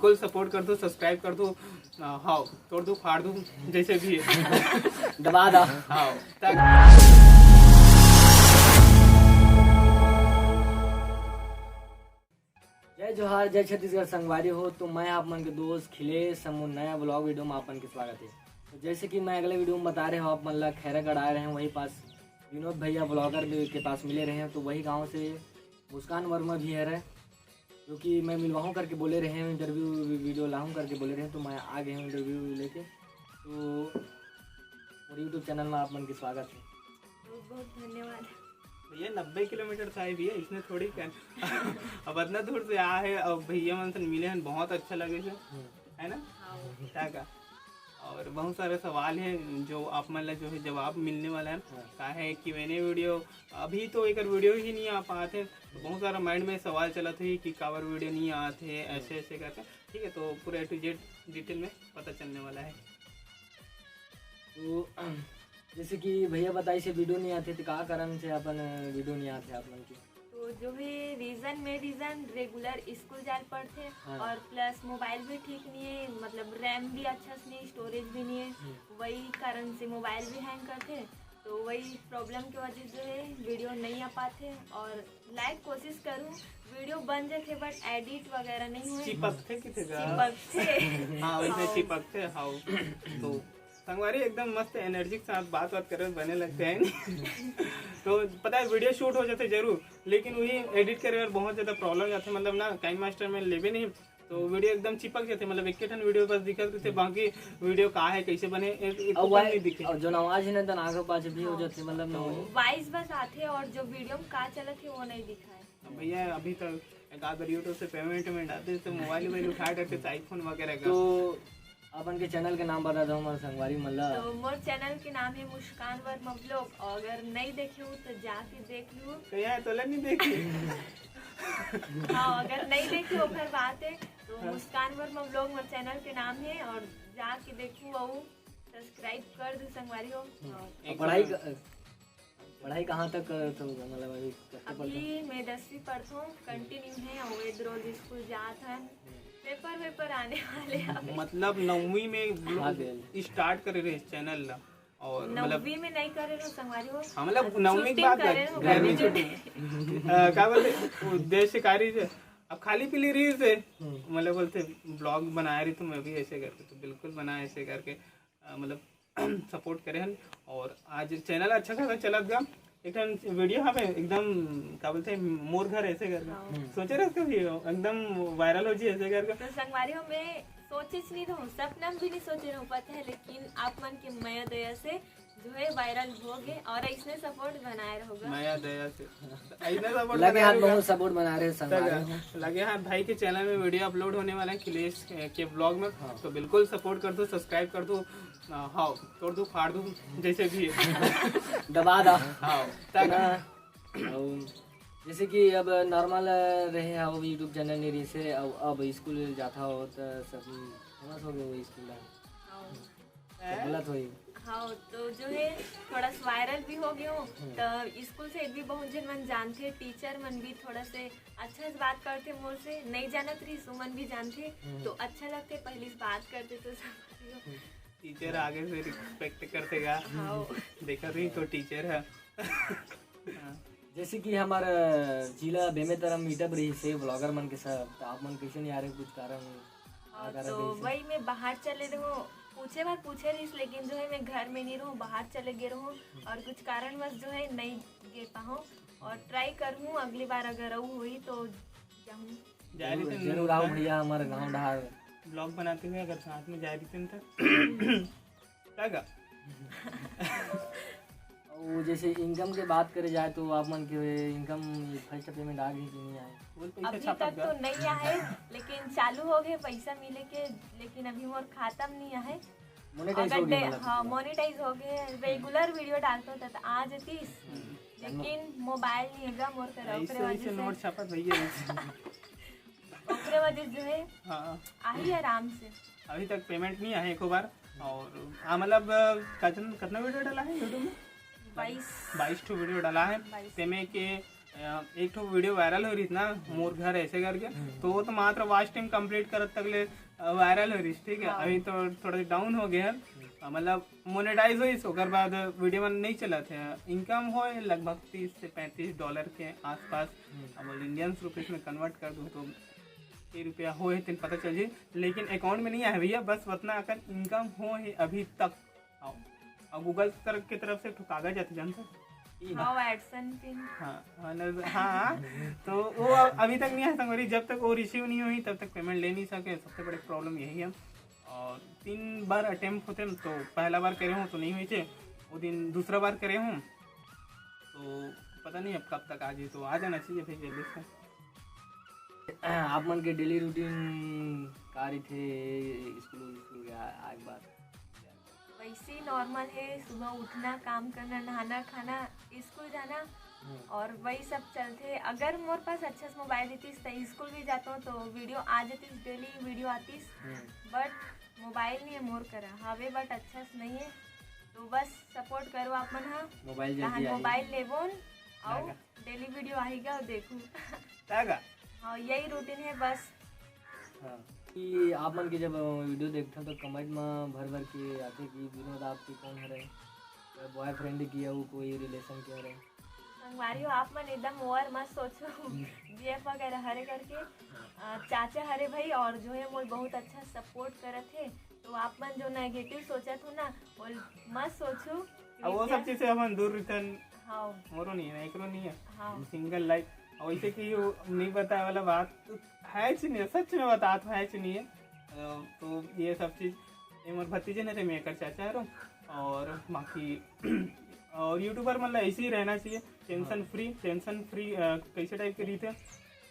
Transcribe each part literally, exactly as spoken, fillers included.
बिल्कुल सपोर्ट कर दो, सब्सक्राइब कर दो। अ, हाव, तोड़ दो, फाड़ दो, जैसे भी है। दबा दा। हाव, तक। जय जोहार, जय छत्तीसगढ़ संगवारी हो। तो मैं आप मन के दोस्त खिलेश समूह नया व्लॉग वीडियो में आप मन के स्वागत है। तो जैसे कि मैं अगले वीडियो में बता रहे हूँ, आप मन ला खैरागढ़ आए रहे हैं, वही पास विनोद भैया व्लॉगर के पास मिले रहे हैं। तो वही गांव से मुस्कान वर्मा भी है रहे, जो कि मैं मिलवाहूँ करके बोले रहे हैं, इंटरव्यू वीडियो लाहूँ करके बोले रहे हैं। तो मैं आ गया हूँ इंटरव्यू लेके। तो मोर यूट्यूब चैनल में आप मन के स्वागत है। बहुत बहुत धन्यवाद। भैया, नब्बे किलोमीटर से आए भैया, इसने थोड़ी कर। अब इतना दूर से आए हैं, अब भैया मन से मिले हैं, बहुत अच्छा लगे से, हम्म। है ना? हाँ। क्या का? और बहुत सारे सवाल हैं जो आप मन ला जो है जवाब मिलने वाला है। हाँ। का है कि मैंने वीडियो, अभी तो एक वीडियो ही नहीं आ पाते, तो बहुत सारा माइंड में सवाल चलत है कि काबर वीडियो नहीं आते, ऐसे ऐसे करके। ठीक है, तो पूरा ए टू जेड डिटेल में पता चलने वाला है। तो जैसे कि भैया बताइस हे वीडियो नहीं आते, तो का कारण से अपन वीडियो नहीं आते आप मन के? तो जो है reason, main reason regular school जाए पड़थे हाँ। और प्लस मोबाइल भी ठीक नहीं है, मतलब रैम भी अच्छा से नहीं, स्टोरेज भी नहीं है, हम्म। वही कारण से मोबाइल भी हैंग करथे। तो वही प्रॉब्लम के वजह से जो है वीडियो नहीं आ पाथे और लाइक कोशिश करूँ, वीडियो बन जाथे but एडिट वगैरह नहीं हुए। चिपकथे किथे गा? चिपकथे। हाँ, वैसे हाँ। चिपकथे, हाँ। तो संगवारी एकदम मस्त एनर्जी के साथ बात बात करे बने लगथे, है नी? तो पता है वीडियो शूट हो जाथे जरूर, लेकिन वही एडिट करे बर बहुत ज्यादा प्रॉब्लम जाथे, मतलब ना KineMaster में लेबे नहीं तो वीडियो एकदम चिपक जाथे, मतलब एक ठन वीडियो बस दिखत रहिथे, बाकी वीडियो का है, कैसे बने, ए, एको अउ कन वाइ-, नहीं दिखे। अउ जोन आवाज है ना, तन आगे पाछे भी हो हाँ। जाथे, मतलब ना तो हो। वॉइस बस आथे और जो वीडियो में का चलत है वो नहीं दिखाए। अब भैया अभी तक एक आध बार YouTube से पेमेंट वेमेंट आते तो मोबाइल वोबाइल उठा डरते, आईफोन वगैरह का। तो अपन के चैनल के नाम बता दो हमारे संगवारी मन ला। तो मोर चैनल के नाम है मुस्कान वर्मा व्लॉग, और अगर नहीं देखे हो तो जाके देख लू। तो यहाँ तो नहीं देखी। हाँ, अगर नहीं देखे हो, फिर बात है तो हाँ। मुस्कान वर्मा व्लॉग मोर चैनल के नाम है, और जाके देखू, अउ सब्सक्राइब कर दू संगवारी हो। हम्म। और एक पढ़ाई क-, पढ़ाई कहाँ तक करत हो? मतलब अभी कतका पढ़त हो? अभी मैं दसवीं पढ़त हूँ, कंटिन्यू है, और रोज स्कूल जात हन, पेपर वेपर आने वाले हैं अभी। मतलब नौवीं में हाँ, बेल। स्टार्ट करे रहे चैनल ला, और मतलब नौवीं में नहीं करे रहो संगवारी हो। हाँ, मतलब अब नौवीं के छुट्टी बाद करे रहो, गर्मी गर्मी छुट्टी। छुट्टी। अ, का बोलते, उद्देश्य कार्य से अब खाली पीली रही से, हम्म। मतलब बोलते ब्लॉग बनाए रही तो मैं भी ऐसे करके, तो बिल्कुल बनाए ऐसे करके, अ, मतलब सपोर्ट करे हन। और आज चैनल अच्छा खासा चलत गा। एक ठन वीडियो हवे एकदम, का बोलते हैं, मोर घर ऐसे करके। हाँ। सोचे रहे कभी एकदम वायरल हो जी ऐसे करके। तो संगवारी हो, मैं सोचे नहीं रहूँ, सपना में भी नहीं सोचे रहूँ, पता है, लेकिन आप मन के मया दया से जो है वायरल हो गए और ऐसने सपोर्ट बनाए रहोगा। मया दया से। ऐसने सपोर्ट लगे बनाए हाथ रहोगा। बहुत सपोर्ट बना रहे हैं संगवारी हो। लगे हाथ भाई के चैनल में वीडियो अपलोड होने वाला है खिलेश के ब्लॉग में, हाँ। तो बिल्कुल सपोर्ट कर दो, सब्सक्राइब कर दो। अ, हाँ, तोड़ दो, फाड़ दो, जैसे भी है। दबा दा। हाँ, तक ना, अउ जैसे कि अब नॉर्मल रहे हो, YouTube चैनल नहीं रही से, अब, अब स्कूल जाता हो तो सब फेमस हो गए वो स्कूल ला। हाँ। तो गलत होई। हाँ, तो जो है थोड़ा सा वायरल भी हो गए हो, हम्म। तो स्कूल से भी बहुत जन मन जानथे, टीचर मन भी थोड़ा से अच्छा से बात करथे मोर से, नहीं जानत रही सुमन भी जानथे, हम्म। तो अच्छा लगथे, पहले से बात करथे तो सब। हम्म। टीचर आगे से रिस्पेक्ट करथे गा। हाँ। देखा रही तो टीचर है। हाँ। जैसे कि हमार जिला बेमेतरा मीटअप रही से व्लॉगर मन के सब, तो आप मन कैसे नहीं आ रहे, कुछ कारण हाँ, का कारण तो रही से? वही मैं बाहर चले रहूँ, पूछे बार पूछे रहीस, लेकिन जो है मैं घर में नहीं रहूँ, बाहर चले गए रहूँ और कुछ कारणवश जो है नहीं गे पाऊँ और ट्राई करूँ अगली बार अगर अउ हुई तो जाऊँ। जा रही जरूर, थी जरूर आओ भैया हमारे गाँव डहार। ब्लॉग बनाते हुए अगर साथ में जा रही थी तो क्या का? वो जैसे इनकम के बात करे जाए तो आप मन के इनकम फर्स्ट पेमेंट आ गई कि नहीं आए? बोल, पैसा अभी छापा तक का? तो नहीं आए, लेकिन चालू हो गए पैसा मिले के, लेकिन अभी मोर खाता में नहीं आए। मोनेटाइज अगर हो गया डे-, मतलब हाँ, पूरा। मोनेटाइज हो गए, रेगुलर वीडियो डालता था तो आ जातीस, हम्म। लेकिन मोबाइल नहीं है गा मोर करा, ऐसे, ओकरे ऐसे वजह से। नोट छापत भैया। ओकरे वजह जो है, हाँ। आही आराम से। अभी तक पेमेंट नहीं आए एको बार। और, हाँ, मतलब, कतन, कतना वीडियो डाला है YouTube में? बाईस। बाईस ठो वीडियो डाला है। बाईस। तेमे के अ, एक ठो वीडियो वायरल हो रही थी ना, मोर घर ऐसे करके, तो वो तो मात्र वॉच टाइम कंप्लीट करत तक ले वायरल हो रही, ठीक है। अभी तो थोड़ा डाउन हो गया है, अ, मतलब मोनेटाइज होइस, ओकर बाद वीडियो में नहीं चलत हे। इनकम होए लगभग तीस से पैंतीस डॉलर के आसपास। अब इंडियन रुपीज में कन्वर्ट कर दूँ तो के रुपया होए तेन पता चल जी, लेकिन अकाउंट में नहीं आए भैया, बस उतना अकन इनकम होए अभी तक। आओ, और गूगल तरफ की तरफ से एक ठो कागज आथे, जानते हो? हाँ, वो एडसन पिन। हाँ, हाँ, न-, हाँ, तो वो अभी तक नहीं आया संगवारी, जब तक वो रिसीव नहीं हुई तब तक पेमेंट ले नहीं सके, सबसे बड़ी प्रॉब्लम यही है। और तीन बार अटेम्प्ट होते हैं, तो पहला बार करे हूँ तो नहीं हुई थे, वो दिन दूसरा बार करे हूँ, तो पता नहीं अब कब तक आ जाए, तो आ जाना चाहिए भाई जल्दी से। आप मन के डेली रूटीन का रहिथे स्कूल स्कूल के आ- आए के बाद? वैसे ही नॉर्मल है, सुबह उठना, काम करना, नहाना, खाना, स्कूल जाना और वही सब चलते। अगर मोर पास अच्छा से मोबाइल रहतीस तो स्कूल भी जाता हूँ तो वीडियो आ जातीस, डेली वीडियो आतीस। बट मोबाइल नहीं है मोर करा, हवे बट अच्छा से नहीं है, तो बस सपोर्ट करो आप मन हा। मोबाइल तहान जल्दी आही। मोबाइल लेबोन, आओ डेली वीडियो आहीगा और देखू। जाएगा। हाँ, यही रूटीन है बस। हाँ। कि आप मन के जब वीडियो देखथन तो कमेंट में भर भर के आथे कि विनोद आपके कौन हरे, बॉयफ्रेंड की अउ कोई रिलेशन के हरे? संगवारी हो, आप मन एकदम ओवर मत सोचो। बीएफ वगैरह हरे करके अ, चाचा हरे भाई और जो है मोर बहुत अच्छा सपोर्ट करत है, तो आप मन जो नेगेटिव सोचत हो ना, वो मत सोचो। अब वो सब चीज से अपन दूर रिटर्न हाँ, मोरो नहीं है, एकरो नहीं है, हाँ। Single life. और वैसे कि वो नहीं बताए वाला बात तो है च नहीं, सच में बतात है च नहीं है। अ, तो ये सब चीज, ये मोर भतीजे ने थे, मैं एकर चाचा हरो। और बाकी और यूट्यूबर मतलब ऐसे ही रहना चाहिए, टेंशन फ्री। टेंशन फ्री कैसे टाइप के रहिथे?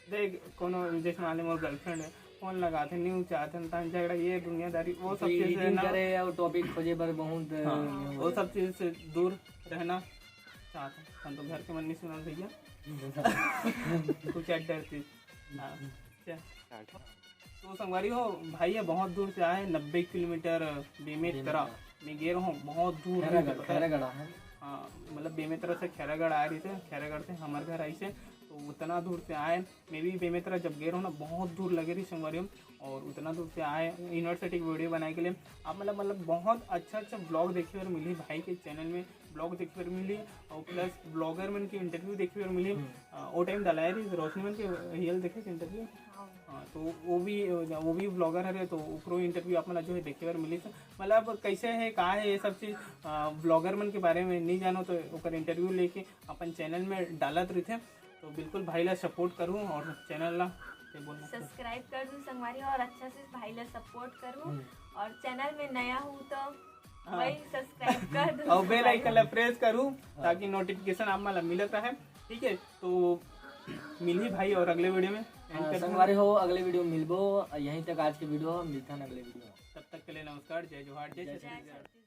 देख, कोनो जैसे मान ले मोर गर्लफ्रेंड है, फोन लगाथे, न्यूज चाहथे, तान झगड़ा, ये दुनियादारी, वो सब चीज है एडिटिंग ना। करे और टॉपिक खोजे बर बहुत हाँ, वो सब चीज से दूर रहना चाहते हैं। हम तो घर के मन नहीं सुना भैया, कुछ डरती। हाँ, अच्छा। तो संगवारी हो, भाई ये बहुत दूर से आए, नब्बे किलोमीटर बेमेतरा। मैं गे रहूँ बहुत दूर, खैरागढ़, पता है? खैरागढ़ है। हाँ, मतलब बेमेतरा से खैरागढ़ आ रही थे, खैरागढ़ से हमारे घर आई से, तो उतना दूर से आए। मैं भी बेमेतरा जब गे रहूँ ना, बहुत दूर लगे रही संगवारी हो, और उतना दूर से आए यूनिवर्सिटी की वीडियो बनाए के लिए। आप मतलब मतलब बहुत अच्छा अच्छा ब्लॉग देखे बर मिली भाई के चैनल में, ब्लॉग देखे बर मिली, और प्लस ब्लॉगर मन के इंटरव्यू देखे बर मिली। अ, वो टाइम डलाए रही रोशनी मन के, हियल देखे इंटरव्यू। हाँ, तो वो भी, वो भी ब्लॉगर हरे, तो ओकरो इंटरव्यू आप मन ला जो है देखे बर मिली। तो मतलब कैसे है, का है ये सब चीज, ब्लॉगर मन के बारे में नहीं जानो तो ओकर इंटरव्यू लेके अपन चैनल में डालत रहिथे। तो बिल्कुल भाई ला सपोर्ट करूँ और चैनल ला, ते बोलना। सब्सक्राइब कर दूँ संगवारी और अच्छा से भाई ला सपोर्ट करूँ। और चैनल में नया हूँ तो भाई सब्सक्राइब कर दूँ। और बेल आइकन ला प्रेस करूँ ताकि नोटिफिकेशन आप मन ला मिलत रहे। ठीक है, तो मिलही भाई और अगले वीडियो में। हाँ, संगवारी हो, अगले वीडियो में मिलबो। यहीं तक आज के वीडियो, मिलता है अगले वीडियो में। तब तक के लिए नमस्कार, जय जोहार, जय जय छत्तीसगढ़।